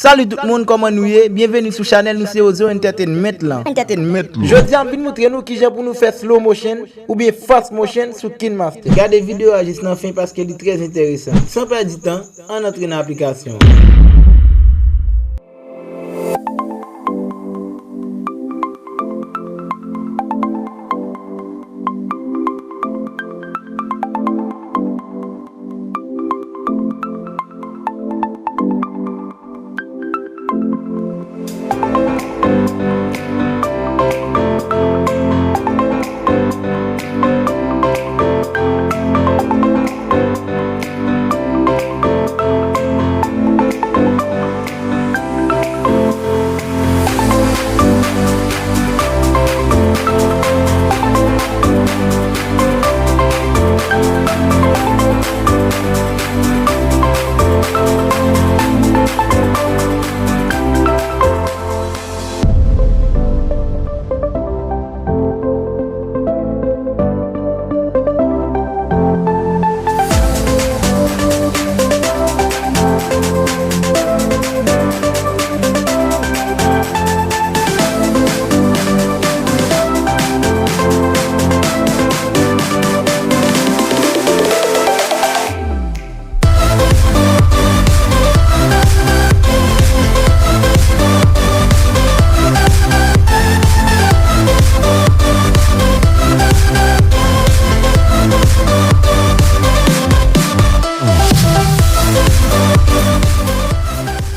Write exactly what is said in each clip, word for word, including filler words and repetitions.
Salut tout moun, kòman nou ye? Byenveni sou chanèl nou, se Ozo Entertainment lan. Entertainment lan. Jodi a m vin moutre nou kijan pou nou fè slow motion oubyen fast motion sou KineMaster. Gade videyo a jis nan fen paske li trè enteresan. San pèdi tan, ann antre nan aplikasyon an.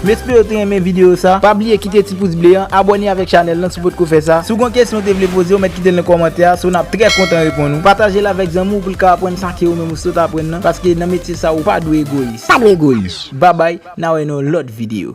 M espere w te renmen videyo sa. Pa bliye kite ti pous ble an, abòne avèk chanèl lan si w potko fè sa. Si w gen yon kesyon w te vle poze, w mèt kite l nan kòmantè a, so n ap trè kontan reponn ou. Pataje l avèk zanmi w pou l ka aprann sa ke ou menm ou sot aprann nan, paske nan metye sa ou pa dwe egoyis. Pa dwe egoyis. Babay, n a wè nan yon lòt videyo.